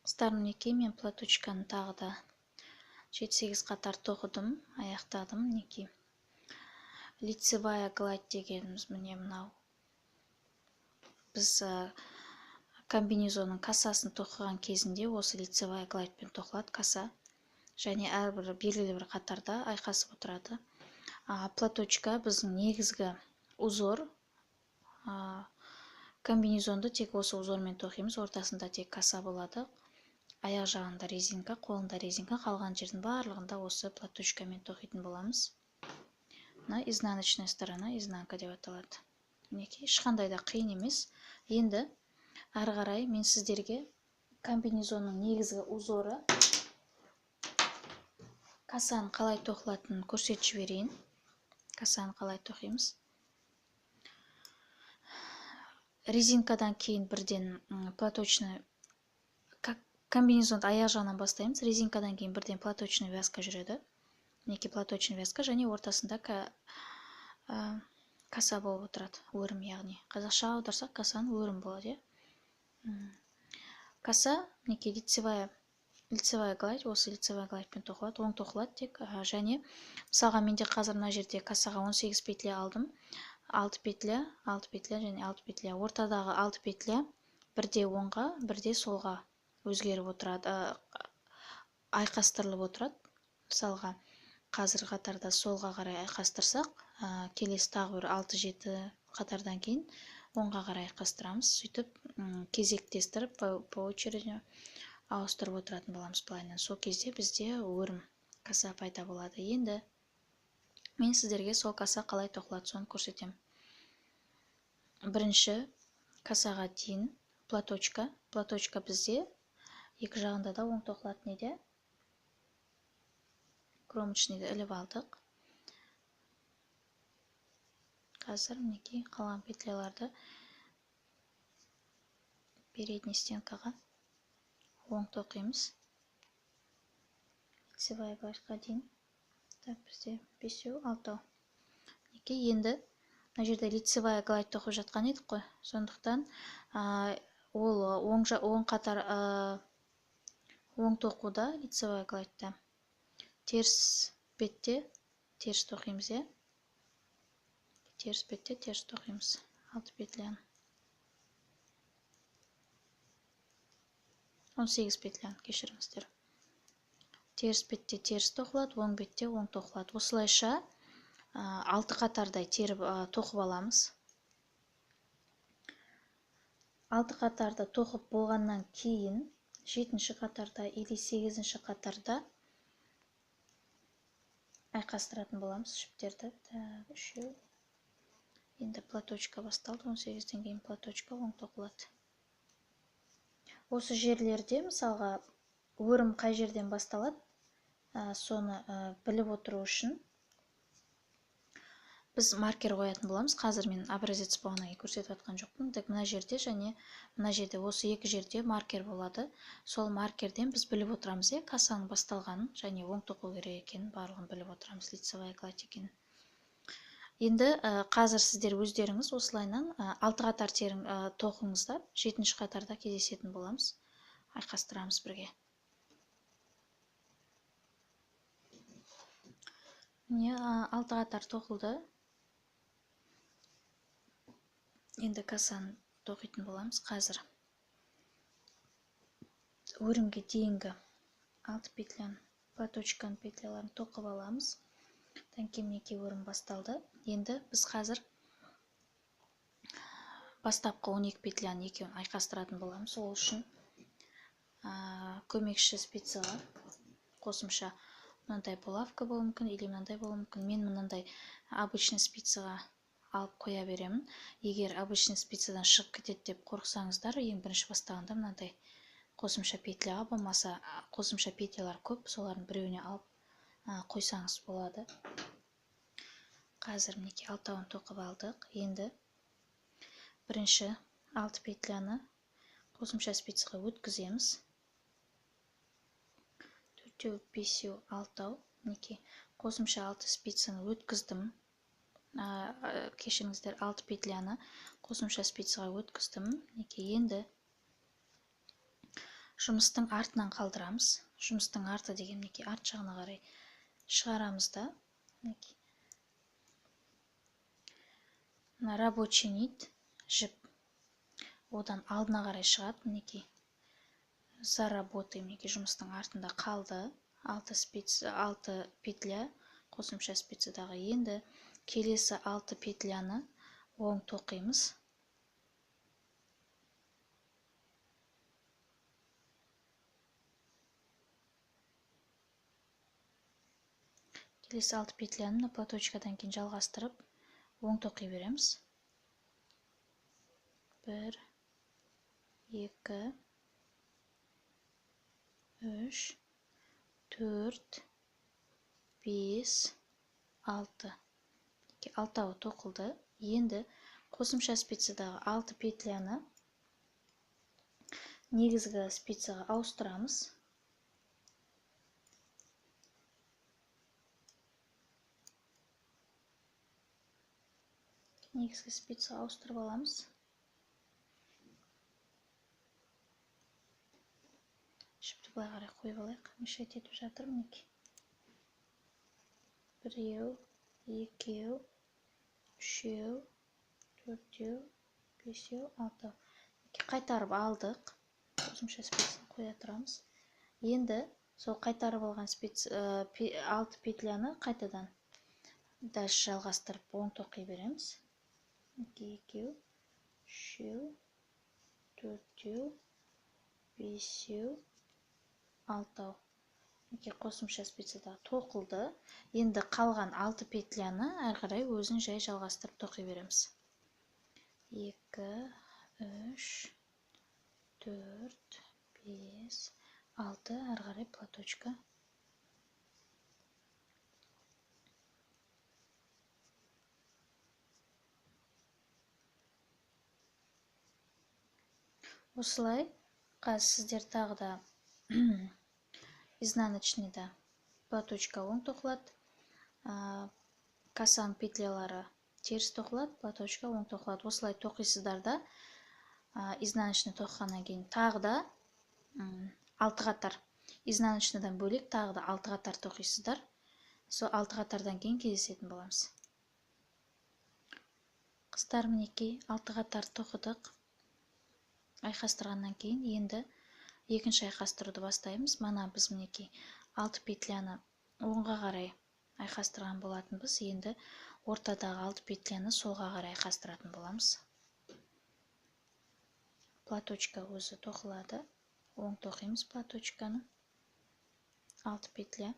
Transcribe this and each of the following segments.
Достар, мінекей мен платочканы тағы да 7-8 қатар тоқыдым, аяқтадым. Мінекей лицевая гладь дегеніміз міне мынау. Біз комбинезонның кассасын тоқыған кезінде осы лицевая гладьпен тоқылады касса. Және әрбір белгілі бір қатарда айқасып отырады. Платочка біздің негізгі узор. Комбинезонды тек осы узормен тоқимыз, ортасында тек касса болады. Аяқ жағында резинка, қолында резинка, қалған жердің барлығында осы платочкамен тоқитын боламыз. Мына изнаночная сторона, изнанка деп аталады. Мінекей, ешқандай да қиын емес. Енді ары қарай мен сіздерге комбинезонның негізгі узоры кассаның қалай тоқылатынын көрсетіп жіберейін. Кассаны қалай тоқимыз? Резинкадан кейін бірден платочный комбинезонды аяқ жағынан бастаймыз. Резинкадан кейін бірден платочный вязка жүреді. Мінекей платочный вязка және ортасында касса болып отырады. Өрім, яғни қазақша аударсақ кассаның өрім болады, иә. Касса мінекей лицевая гладь, осы лицевая гладьпен тоқылады, оң тоқылады тек. Және мысалға менде қазір мына жерде кассаға 18 петля алдым. 6 петля, 6 петля және 6 петля. Ортадағы 6 петля бірде оңға, бірде солға өзгеріп отырады, айқастырылып отырады. Мысалға қазір қатарда солға қарай айқастырсақ, келесі тағы бір 6-7 қатардан кейін оңға қарай айқастырамыз. Сөйтіп кезектестіріп по очереди ауыстырып отыратын боламыз былайынан. Сол кезде бізде өрім касса пайда болады. Енді мен сіздерге сол касса қалай тоқылады соны көрсетемін. Бірінші кассаға дейін платочка. Платочка бізде екі жағында да оң тоқылатын еді. Кромочныйды іліп алдық. Қазір мінекей қалған петляларды передний стенкаға оң тоқимыз. Лицевая гладьқа дейін. Так, бізде 5, 6. Мінекей енді мына жерде лицевая гладь тоқып жатқан едік қой. Сондықтан ол оң қатар, оң тоқуда лицевая гладьта теріс бетте теріс тоқимыз, иә. Теріс бетте теріс тоқимыз 6 петляны. 18 петляны, кешіріңіздер. Теріс бетте теріс тоқылады, оң бетте оң тоқылады. Осылайша 6 қатардай теріп, тоқып аламыз. 6 қатарда тоқып болғаннан кейін 7-ші қатарда или 8-ші қатарда айқастыратын боламыз жіптерді. Так, үшеу. Енді платочка басталды. 18-ден кейін платочка оң тоқылады. Осы жерлерде мысалға өрім қай жерден басталады, соны біліп отыру үшін біз маркер қоятын боламыз. Қазір мен образец болғаннан кейін көрсетіп жатқан жоқпын. Тек мына жерде және мына жерде, осы екі жерде маркер болады. Сол маркерден біз біліп отырамыз, иә, кассаның басталғанын және оң тоқу керек екенін барлығын біліп отырамыз, лицевая гладь екенін. Енді қазір сіздер өздеріңіз осылайынан 6 қатар терің тоқыңыздар, 7-ші қатарда кездесетін боламыз. Айқастырамыз бірге. Міне, 6 қатар тоқылды. Енді кассаны тоқитын боламыз. Қазір өрімге дейінгі 6 петляны, платочканың петляларын тоқып аламыз. Одан кейін мінекей өрім басталды. Енді біз қазір бастапқы 12 петляны екеуін айқастыратын боламыз. Ол үшін көмекші спицаға қосымша мынандай булавка болуы мүмкін или мынандай болуы мүмкін. Мен мынандай обычный спицаға алып қоя беремін. Егер обычный спицадан шығып кетеді деп қорықсаңыздар, ең бірінші бастағанда мынандай қосымша петляға, болмаса қосымша петлялар көп, солардың біреуіне алып қойсаңыз болады. Қазір мінекей алтауын тоқып алдық. Енді бірінші 6 петляны қосымша спицаға өткіземіз. 4, 5, 6. Мінекей қосымша 6 спицаны өткіздім. Кешіріңіздер, 6 петляны қосымша спицаға өткіздім. Мінекей енді Жұмыстың артынан қалдырамыз. Жұмыстың арты деген мінекей арт жағына қарай шығарамыз да, мінекей мына рабочий нить жіп одан алдына қарай шығады. Мінекей за работой, мінекей жұмыстың артында қалды 6 спица, 6 петля қосымша спицадағы. Енді келесі 6 петляны оң тоқимыз. Келесі 6 петляны мына платочкадан кейін жалғастырып оң тоқи береміз. 1, 2, 3, 4, 5, 6. Алтауы тоқылды. Енді қосымша спицадағы 6 петляны негізгі спицаға ауыстырамыз. Негізгі спицаға ауыстырып аламыз. Жіпті былай қарай қойып алайық, мешать етіп жатыр мінекей. 1, 2, 3, 4, 5, 6. Қайтарып алдық. Қосымша спицаны қоя тұрамыз. Енді сол қайтарып алған 6 петляны қайтадан дальше жалғастырып оң тоқи береміз. 2, 3, 4, 5, 6. Мінекей қосымша спицада тоқылды. Енді қалған 6 петляны әрі қарай өзін жай жалғастырып тоқи береміз. 2, 3, 4, 5, 6, әрі қарай платочка. Осылай қазір сіздер тағы да изнаночныйда платочка оң тоқылады, косаның петлялары теріс тоқылады, платочка оң тоқылады. Осылай тоқисыздар да, изнаночный тоқығаннан кейін тағы да 6 қатар, изнаночныйдан бөлек тағы да 6 қатар тоқисыздар. Сол 6 қатардан кейін кездесетін боламыз. Қыздар, мінекей 6 қатар тоқыдық. Айқастырғаннан кейін енді екінші айқастыруды бастаймыз. Мана біз мінекей 6 петляны оңға қарай айқастырған болатынбыз. Енді ортадағы 6 петляны солға қарай айқастыратын боламыз. Платочка өзі тоқылады. Оң тоқимыз платочканы. 6 петля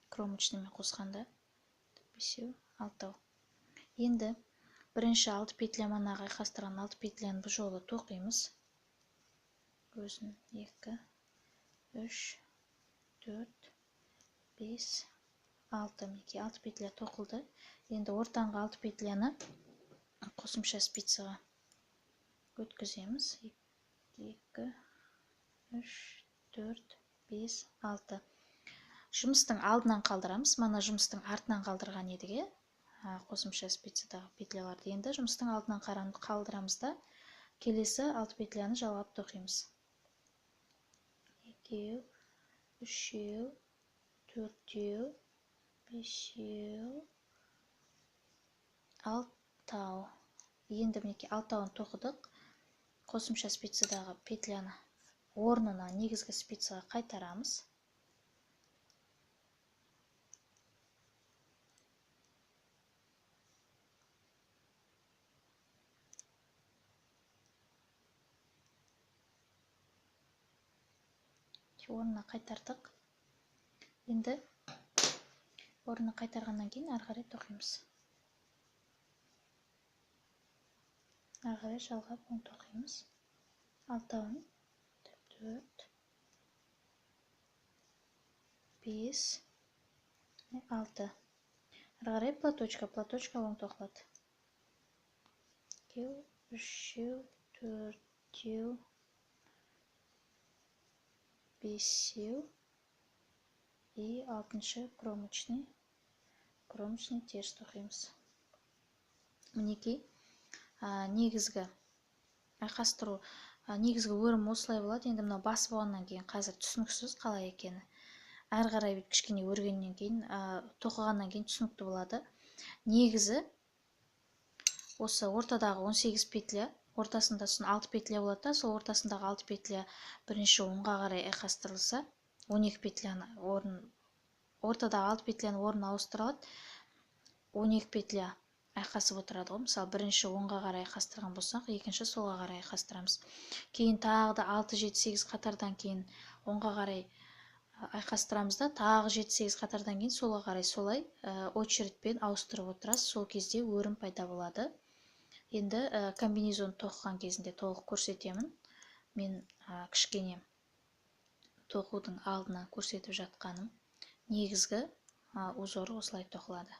кромочныймен қосқанда 5, 6. Енді бірінші 6 петля манағы айқастырған 6 петляны бұл жолы тоқимыз. Өзін 2, 3, 4, 5, 6. Мінекей 6 петля тоқылды. Енді ортаңғы 6 петляны қосымша спицаға өткіземіз. 2, 3, 4, 5, 6. Жұмыстың алдынан қалдырамыз. Мана жұмыстың артынан қалдырған едік, қосымша спицадағы петляларды. Енді жұмыстың алдынан қалдырамыз да, келесі 6 петляны жалғап тоқимыз. 2, 3, 4, 5, 6. Енді мінекей 6-ын тоқыдық. Қосымша спицадағы петляны орнына негізгі спицаға қайтарамыз. Орнына қайтардық. Енді орнына қайтарғаннан кейін әрі қарай тоқимыз. Әрі қарай жалғап оң тоқимыз. 6-ын, 4, 5, 6. Әрі қарай платочка, платочка оң тоқылады. 2, 3, 4, 5 и 6-шы кромочный, кромочный теріс тоқимыз. Мінекей негізгі айқастыру Негізгі өрім осылай болады. Енді мынау бас болғаннан кейін қазір түсініксіз қалай екені. Әрі қарай бүйтіп кішкене өргеннен кейін, тоқығаннан кейін түсінікті болады. Негізі осы ортадағы 18 петля, ортасында сосын 6 петля болады да, сол ортасындағы 6 петля бірінші оңға қарай айқастырылса, 12 петляны орын, ортадағы 6 петляны орын ауыстырылады, 12 петля айқасып отырады ғой. Мысалы, бірінші оңға қарай айқастырған болсақ, екінші солға қарай айқастырамыз. Кейін тағы да 6, 7, 8 қатардан кейін оңға қарай айқастырамыз да, тағы 7-8 қатардан кейін солға қарай, солай очередьпен ауыстырып отырасыз. Сол кезде өрім пайда болады. Енді комбинезон тоқыған кезінде толық көрсетемін. Мен кішкене тоқудың алдына көрсетіп жатқаным. Негізгі узор осылай тоқылады.